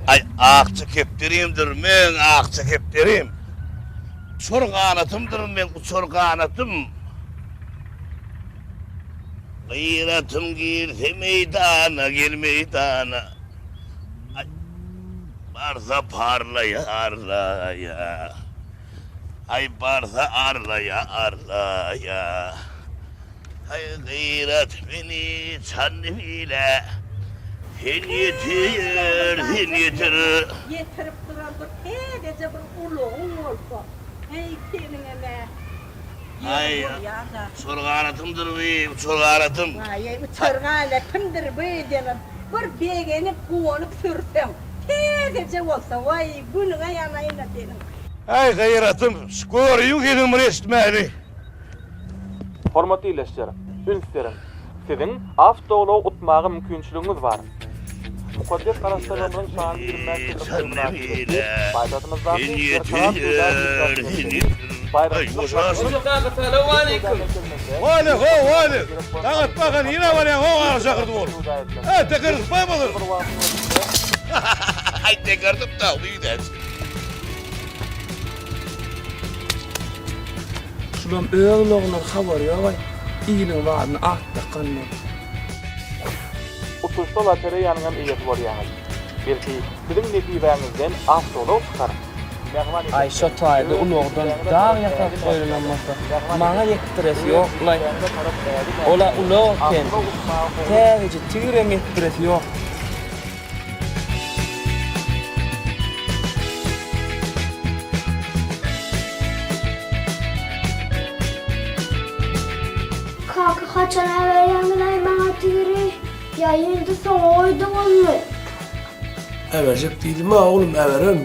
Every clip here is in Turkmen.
Aý, akja kepderimdir meň akja kepderim. Uçar ganatymdyr meň uçar ganatym. Gyratym girse meýdana, gel meýdana. Aý, barsa parlaýa, arlaýa. Aý, barsa arlaýa, arlaýa. Aý gyrat meni Çandybile Sen ýetir, sen ýetir. Ýetirip duran bir täzeje bir ulagyň bolsa, heý, seniňem-ä ýeri bolýar-da. Uçar ganatymdyr bi, uçar ganatym. Waý-eý, uçar ganatymdyr bi diýemem, bir begenip, guwanyp sürseň, täzeje bolsa, waý, günüňe ýanaýyn-a seniň. Aý gyratym, şu görüň sesiňi bir eşitmäli. Hormatly ildeşler, üns beriň! Siziň awtoulag utmaga mümkinçiligiňiz bar. Mukaddes Garaşsyzlygymyzyň şanly 25 ýyllyk toýy mynasybetli paýtagtymyzdaky Berkarar söwda merkezinde baýramçylyk Şulam öz ulagyndan habary ýogaý, iliň zadyna at dakan bolup. Utuşda lotereýanyň hem eýesi bolýaňyz. Belki, siziň nesibäňizden awtoulag çykar. Mähriban Aý şo ildeşler, taýda öz ulagdan nesibäňize dag tarap ýasap ädim goýlanam ätmäli. bolsa, Mähriban maňa ildeşler, ýetdiresi öz ýok-laý. nesibäňize tarap ädim Ol-a ätmäli. ulag eken, Awtoulag utmaga howlugyň. täzeje tigirem ýetdiresi ýok. Kaka haçan äberýäňizaý maňa tigiri? Ýa ýene-de soňa goýduňyzmy? Äberjek diýdim-ä oglum, äbererin.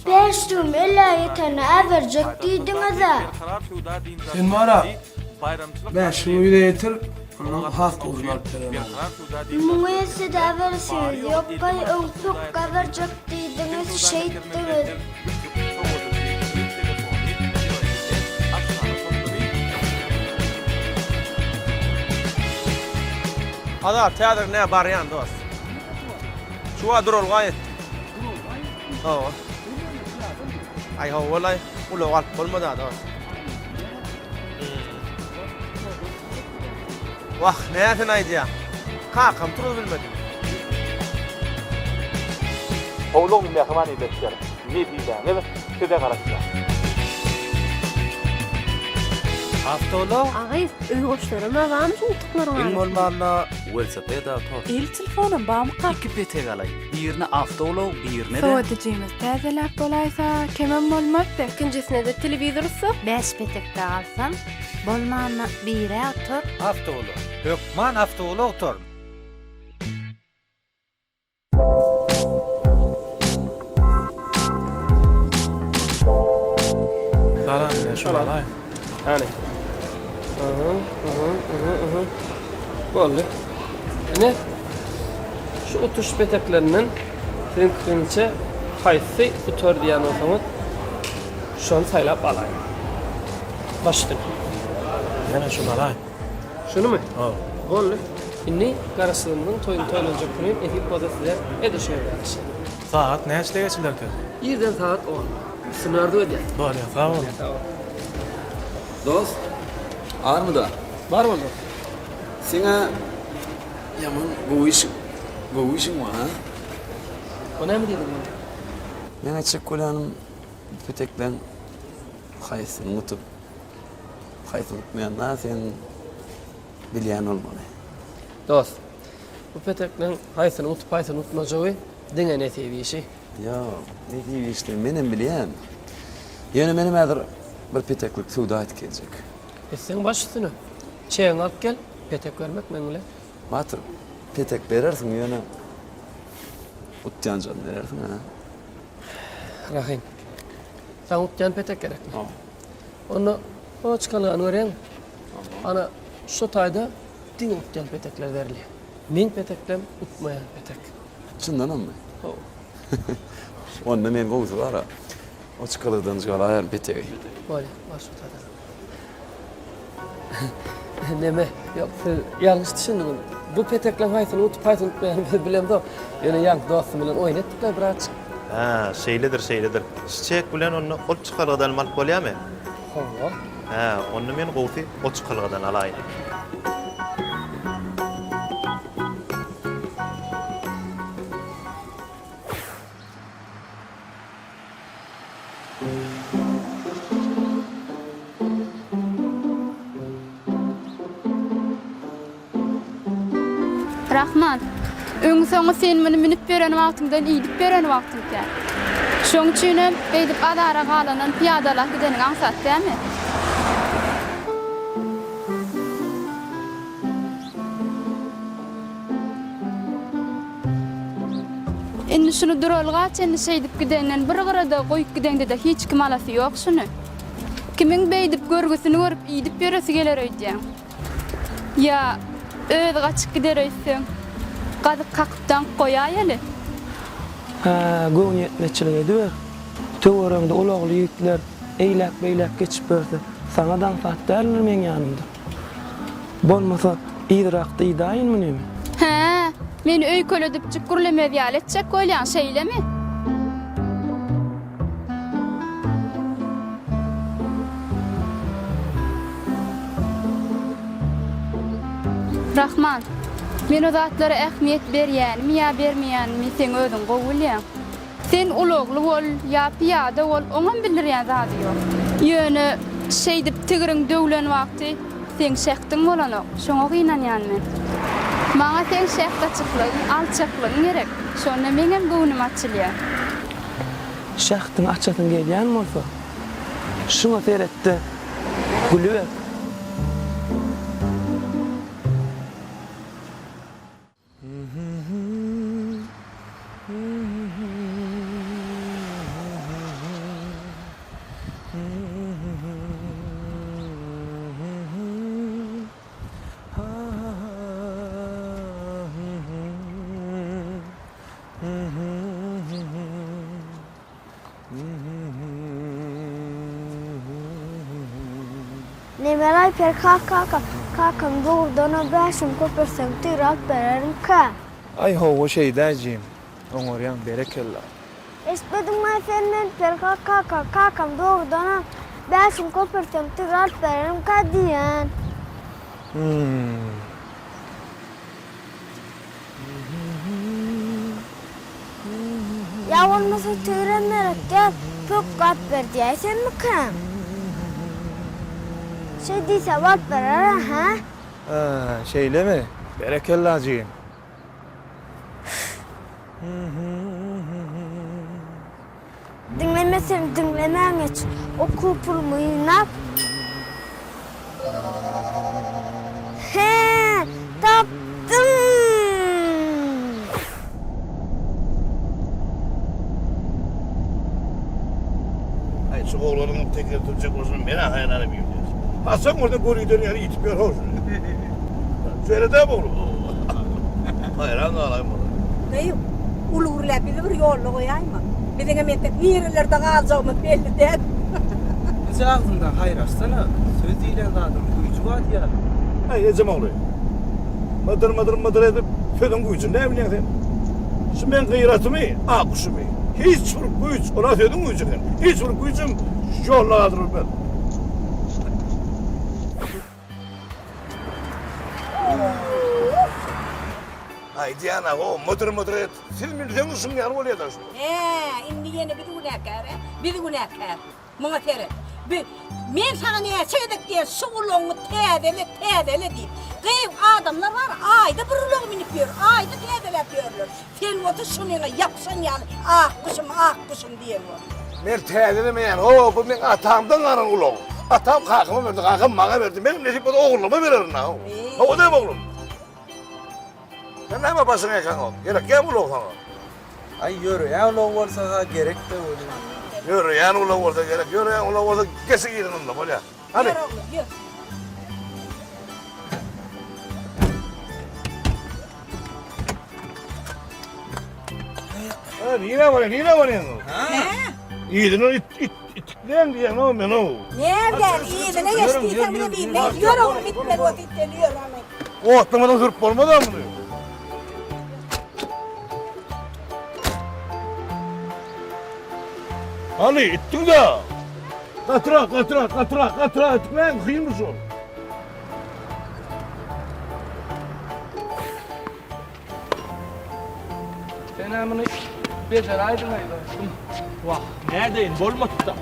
Bäşligim elä ýetende äberjek diýdiňiz-ä. Sen bar-a, bäşligiňi ýüze ýetir, ondan has gowusyny alyp bererin oglum. Müňe ýetse-de äberesiňiz ýok-aý, öň pökgi äberjek diýdiňiz, şeýtdiňiz. Azat, häzir nä barýan dost? Şuwa duralga ýetdim. Hawa. Aý hawa-laý, ulag alyp bolmady-a dost. Wah, näsini aýdýaň? Kakam turuz bilmedi. Howlugyň mähriban ildeşler, nesibäňiz size garaşýar. Awtoulag. Agyz, öý goşlaram-a barmy şu utuklaryň Iň arasynda? bolmanda welosiped awtor. El telefonam barmyka? Iki petek alaý. Birine awtoulag, birine-de. Sowadyjymyz täzeläp bolaýsa, kemem bolmazdy. Ikinjisine-de telewizor utsak. Bäş petekde alsam, bolmanda bir-ä otur. Awtoulag. Hökman awtoulag utaryn. Salam, men şuny alaýyn. Hany. Aha, aha, aha, aha. Boldy. Ine, şu utuş peteklerinden siziň pikiriňizçe haýsy utar diýýän bolsaňyz, şony saýlap alaýyň. Baş üstüne. Menem şuny alaýyn. Şunumy? Hawa. Boldy. Indi Garaşsyzlygymyzyň toýuny toýlanjak güni nesip bolsa size edil şu ýerde garaşýan. Sagat näçede geçilerkä? Irden sagat on. Üstüni arzuw edýän. Bolýar, sag bol. Sag bol. Dost, armyda? Bar bol dost. Seň-ä ýaman gowy işiň, gowy işiň bar, a? O näme diýdiň maňa? Meň aýtjak bolýanym, bu petekleň haýsyny utup, haýsyny utmaýanyny-a sen bilýän bolmaly. Dost, bu petekleň haýsyny utup, haýsyny utmajagy diňe nesip işi. Ýok, nesip işdigini menem bilýän. Ýöne menem häzir bir peteklik söwda edip geljek. Etseň baş üstüne. Çegiňi alyp gel, petek bermek meň bilen. Batyr, petek berersiň, ýöne utýanjany berersiň-ä. Rahym, saňa utýan petek gerekmi? Onda o çykalgany görýäňmi? Ana, şo taýda diňe utýan petekler berilýär. Meň peteklem utmaýan petek. Çyndanammy? Hawa. Onda men gowusy bar-a. O çykalgadan jygalaýaryn petegi. Bolýar, bar şu taýdan. Neme, ýok, siz ýalňyş düşündiňiz. Bu petekleň haýsyny utup, haýsyny utmaýanyny biz bilemzok. Ýöne ýaňky dostum bilen oýun etdik-le birazjyk. Hä, şeýledir, şeýledir. Şu çek bilen onda ol çykalgadanam alyp bolýarmy? Hawa. Hä, onda men gowusy o çykalgadan alaýyn. Rahman, öňi-soňy sen muny münüp ýören wagtyňdan iýdip ýören wagtyň kän. Şoň üçinem beýdip azara galandan pyýadalap gideniň aňsat dälmi? Indi şuny duralga çenli şeýdip gidenden bir gyrada goýup gideňde-de hiç kim alasy ýok şuny. Kimiň beýdip görgüsini görüp iýdip ýöresi geler öýdýäň? Ýa özi gaçyp gider öýtseň, gazyk kakyp daňyp goýaýaly. Hä, göwnüýetmezçilik ediber. Töweregiňde ulagly ýigitler eýläk-beýläk geçip ýörse, saňa-da aňsat däldir meň ýanymda. Bolmasa, yzrakda idaýyn munymy? Hä, meni öýkeledipjik gürlemez ýaly etjek bolýaň, şeýlemi? Rahman, men o zatlara ähmiýet berýänimi ýa bermeýänimi seň özüň gowy bilýäň. Sen ulagly bol ýa pyýada bol, oňam bildirýän zady ýok. Ýöne şeýdip tigriň döwlen wagty seň şähdiň bolanok, şoňa gynanýan men. Maňa seň şähdaçyklygyň, alçaklygyň gerek, şonda meňem göwnüm açylýar. Şähdiňi açasyň gelýän bolsa, şuňa seret-de, gülüber. Nemeraý Perhat kaka, kakam dogrudanam bäşim köpeltseň tigir alyp bererimkä? Aý hawa şeýdäý jigim, oňarýaň berekella. Eşitmediňmi sen meni Perhat kaka, kakam dogrudanam bäşim köpeltseň tigir alyp bererimkä diýen. Hum. Ýa bolmasa tigirem gerek däl, pökgi alyp ber diýäýsemmikäm? Şeý diýsem alyp berer-ä, hä? Hä, şeýlemi? Berekella jigim. Diňlemesem diňlemäň hiç, okuw pulumy ýygnap. Hä, tapdym! Aý, şu oglanyňam teker sürjek bolşuny men-ä haýranam ýüzýäs. Haçan görseň görüden ýaly ýitip ýör how şuny. Şeýle-dämi oglum? Haýran galaýyn muny. Gyýw, uly gürläp bizi bir ýolda goýaýma. Biziňem entek nirelerde galjagymyz belli däl. Eje agzyňdan haýyr açsana, söz diýlen zadyň güýji bar diýýärler. Aý, ejem ogly. Mydyr-mydyr mydyr edip, sözüň güýjüni näme bilýäň sen? Şu meň gyratymy, ak guşumy, hiç bir güýç, ol-a sözüň güýji eken, hiç bir güýjem şu ýolda galdyryp bilmez. Aýdýan-a, ho, mydyr-mydyr et, siz münseňiz şuň ýaly bolýa-da şu. Hä, indi ýene biz günäkär-ä? Biz günäkär. Muňa seret. Bi, men saňa näçe gezek diýen, şu ulagyňy täzele, täzele diýip. Gyz, adamlar bar, aýda bir ulag münüp ýör, aýda täzeläp ýörler. Sen bolsa şunyňa ýapyşan ýaly, ak guşum, ak guşum diýen bol. Men täzelemeýän, ho, bu meň atamdan galan ulag. Atam kakama berdi, kakam maňa berdi. Menem nesip bolsa ogluма bererin-ä. Hawa dämi oglum? Sen näme başyňa ýakaňok? Gerek dämi ulag saňa? Aý, ýöreýän ulag bolsa-ha gerek-de welin. Ýöreýän ulag bolsa gerek, ýöreýän ulag bolsa geçi giriň onda, bolýar. Hany. Ýör oglum, ýör. Hä, nirä barýaň, nirä barýaň? Hä? Yzyna it it itikleýän diýýän-ow men-ow. Näme yzyna geç diýseň bizem yzyna geç. Ýör oglum itmeli bolsa iteli ýör hany. Otlamadan sürüp bolmaz-a muny. Hany itdiň-dä. Gatyrak, gatyrak, gatyrak, gatyrak itikläň kynmy şol. Sen-ä muny bejeräýdiň-aý dostum. Wah, nädeýin, bolmady-da.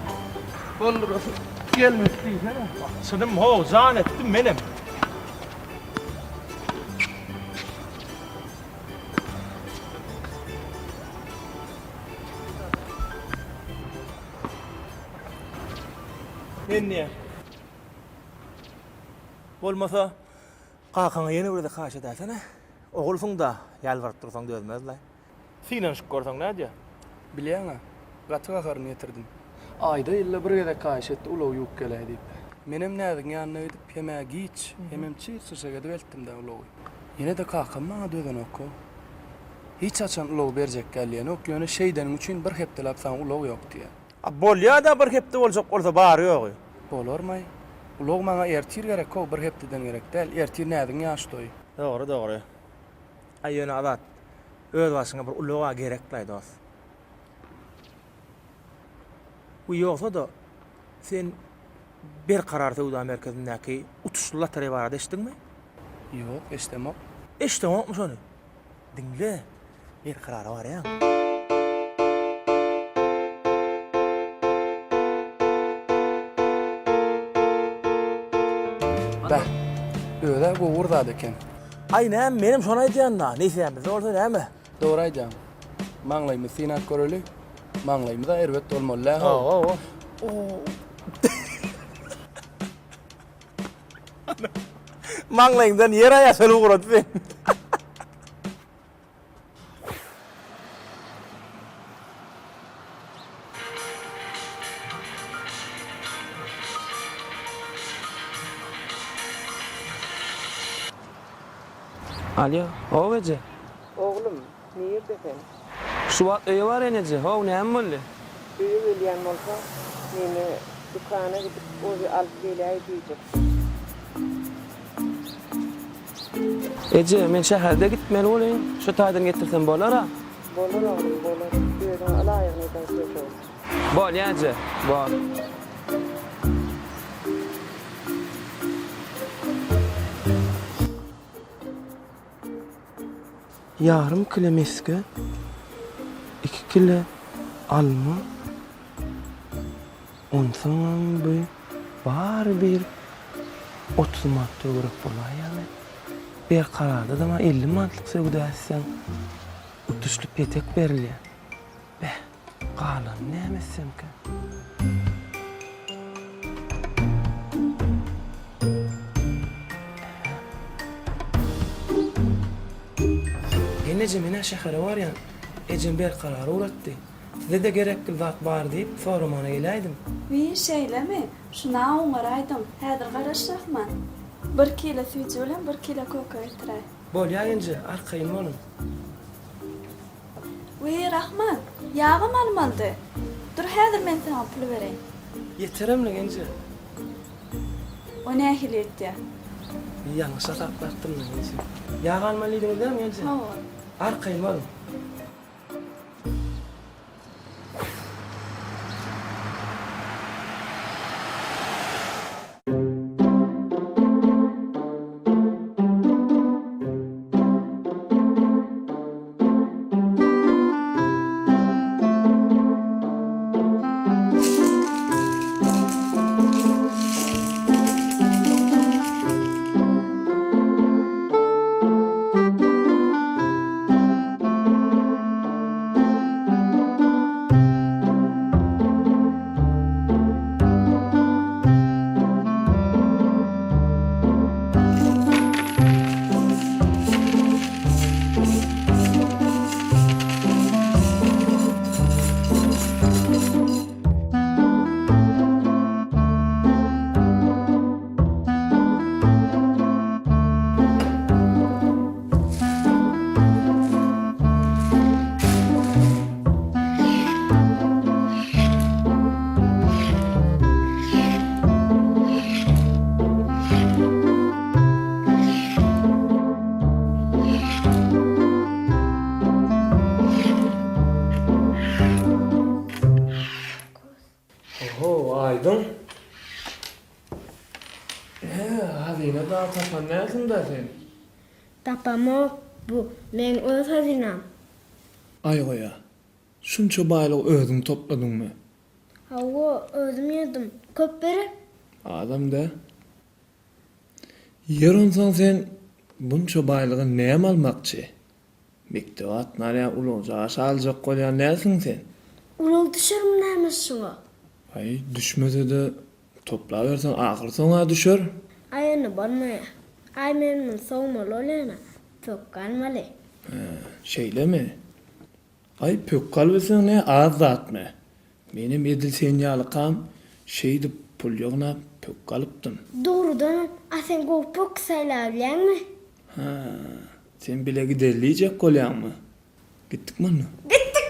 Boldurasy gelmedi diýsene. Wah, çynym how, jan etdim menem. Men diýýän. Bolmasa, kakaňa ýene bir gezek haýyş edäýsene. Ogulsyň-da, ýalbaryp dursaň dözmez-laý. Synanyşyp görseň nädýä? Bilýäň-ä, gaty gaharyny getirdim. Aýda-ýylda bir gezek haýyş etdi ulag ýuwup geläý diýip. Menem Näzigiň ýanyna gidip, hem-ä giç, hemem çyr-çyrşak edip eltdim-dä ulagy. Ýene-de kakam maňa dözenok-ow. Hiç haçan ulag berjek däl diýenok, ýöne şeýdeniň üçin bir hepdeläp saňa ulag ýok diýýär. A bolýa-da bir hepde boljak bolsa bary-ýogy. Bolarmaý. Ulag maňa ertir gerek-ow, bir hepdeden gerek däl. Ertir Näzigiň ýaş toýy. Dogry, dogry. Aý ýöne Azat, öz başyňa bir ulag-a gerek-laý dos. We ýogsa-da, sen Berkarar söwda merkezindäki utuşly lotereý barada eşitdiňmi? Ýok, eşdemok. Eşdeňokmy şony? Diňle, Berkarara barýaň. Bäh, öz-ä gowy bir zat eken. Aý näme, menem şony aýdýan-da, nesibämizde bolsa näme. Dogry aýdýaň. Maňlaýymyzy synap göreli. Maňlaýymyz-a erbet bolmaly däl-how. Hawa, hawa. Maňlaýyňdan ýer aýasaly ugrady sen. Alýo, how eje? Oglum, nirde sen? Şu wagt öýe barýan eje, how näme boldy? Öýe gelýän bolsaň, meni dükana gidip ozi alyp geläý diýjekdim. Eje, men şäherde gitmeli bolýan, şu taýdan getirsem bolar-a? Bolar oglum, bolar. Özüňe ylaýygyny eden söz-ow. Bolýa eje, bor. Ýarym kile mesge, iki kile alma, onsoňam bu bary bir 30 manat töwerek bolaýýamy? Berkararda-da maňa 50 manatlyk söwda etseň, utuşly petek berilýär. Beh, galanyny näme etsemkä? Gelneje men-ä şähere barýan. Ejem Berkarara ugratdy. Size-de gerekli zat bar diýip, soramana geläýdim. Wiý, şeýlemi? Şun-a oňaraýdyň. Häzir garaş, Rahman. Bir kile süýji bilen bir kile köke getiräý. Bolýa genje, arkaýyn boluň. Wiý, Rahman, ýagam almalydy. Dur, häzir men saňa pul bereýin. Ýeteremli, genje. O nähili ýetýär? Ýalňyş hasaplapdyryn, genje. Ýag almaly diýdiňiz dämi, genje? Hawa. Arkaýyn boluň. Mal tapan dälsiň-dä sen? Tapamok, bu meň öz hazynam. Aý goýa, şunça baýlygy özüň topladyňmy? Hawa, özüm ýygdym. Köp berip. Azam däl. Ýer onsoň sen bunça baýlygy näme almakçy? Mekdebe gatnarýan ulagja aljak bolýan dälsiň sen? Ulag düşermi näme şuňa? Aý, düşmese-de toplaberseň ahyrsoň-a düşer. Aý onda bolmaýa. Aý men muny sowmaly bolýan-a. Pökgi almaly. Hä, şeýlemi? Aý, pökgi alybilseň nä az zatmy? Menem edil sen ýalykam şeýdip pul ýygnap pökgi alypdym. Dogrudanam, a sen gowy pökgi saýlabilýäňmi? Hä, sen bile gideli diýjek bolýaňmy? Gitdikmi onda? Gitdik!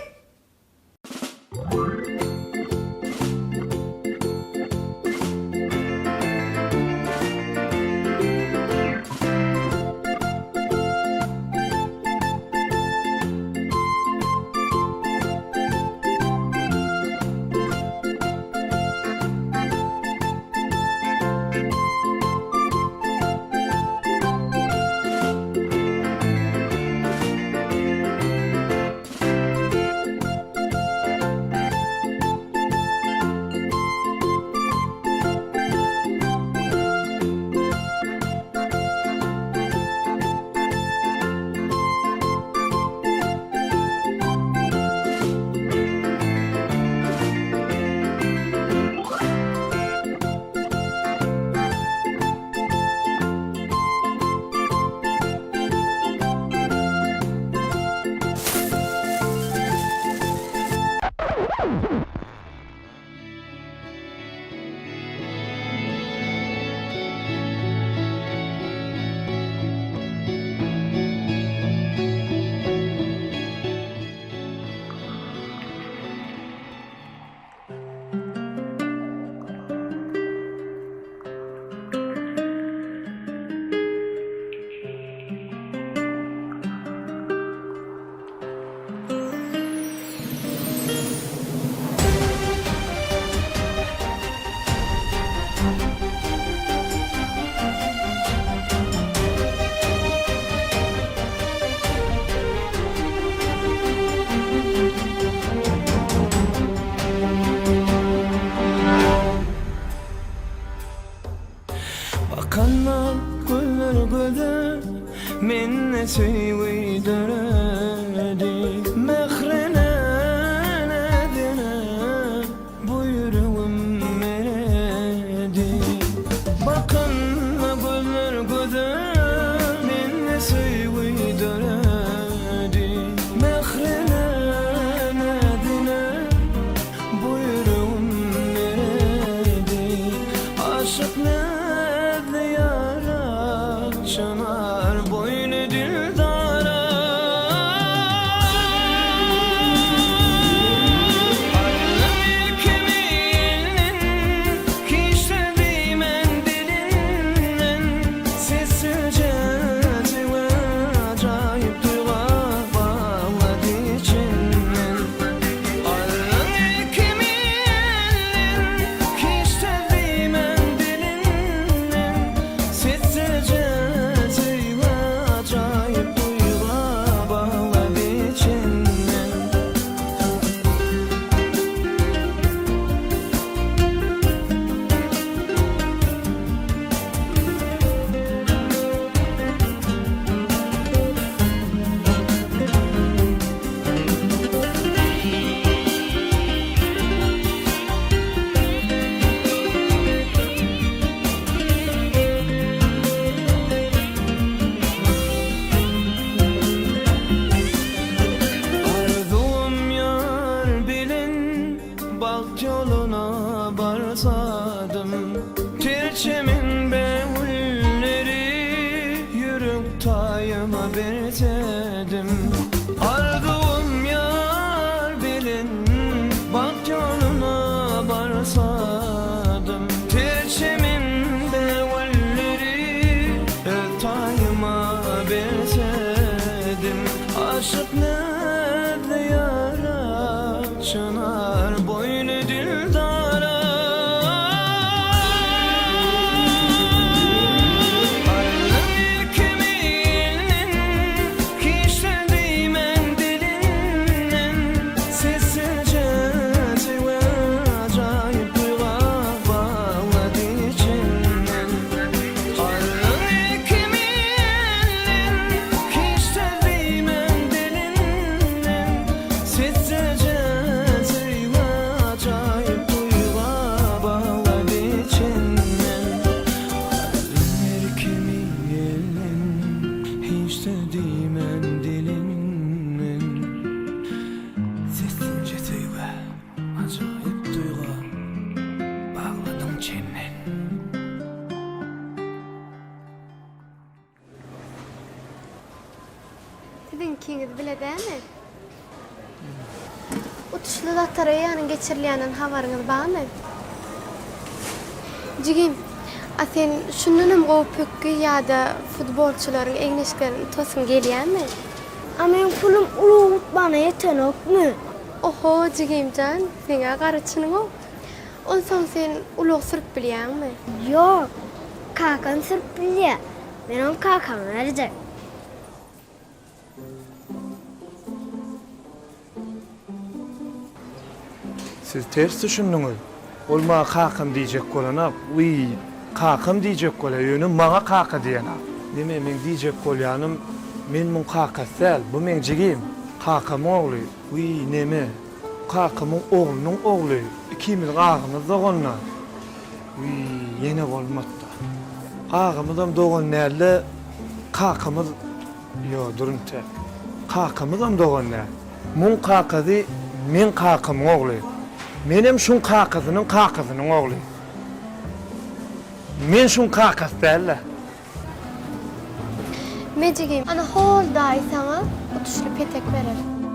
Utuşly lotereýanyň geçirilýänden habaryňyz barmy? Jigim, a sen şundanam gowy pökgi ýa-da futbolçylaryň egin-eşiklerini utasyň gelýärmi? A meň pulum ulag utmana ýetenokmy? Oho, jigimjan, seň-ä gara çynyň-ow. Onsoň sen ulag sürüp bilýäňmi? Ýok, kakam sürüp bilýär. Men ony kakama berjek. Siz ters düşündiňiz. Ol maňa kakam diýjek bolanok. Wiý, kakam diýjek bolýar, ýöne maňa kaka diýenok. Neme, meň diýjek bolýanym, men muň kakasy däl, bu meň jigim, kakamyň ogly. Wiý, neme, kakamyň oglunyň ogly, ikimiziň agymyz dogan-da. Wiý, ýene bolmady-da. Agymyzam dogan däl-de, kakamyz Ýo, dur intäk. Kakamyzam dogan däl. Muň kakasy meň kakamyň ogly. Menem şuň kakasynyň kakasynyň ogly. Men şuň kakasy däl-dä. Me jigim, ana hol daýy saňa utuşly petek berer.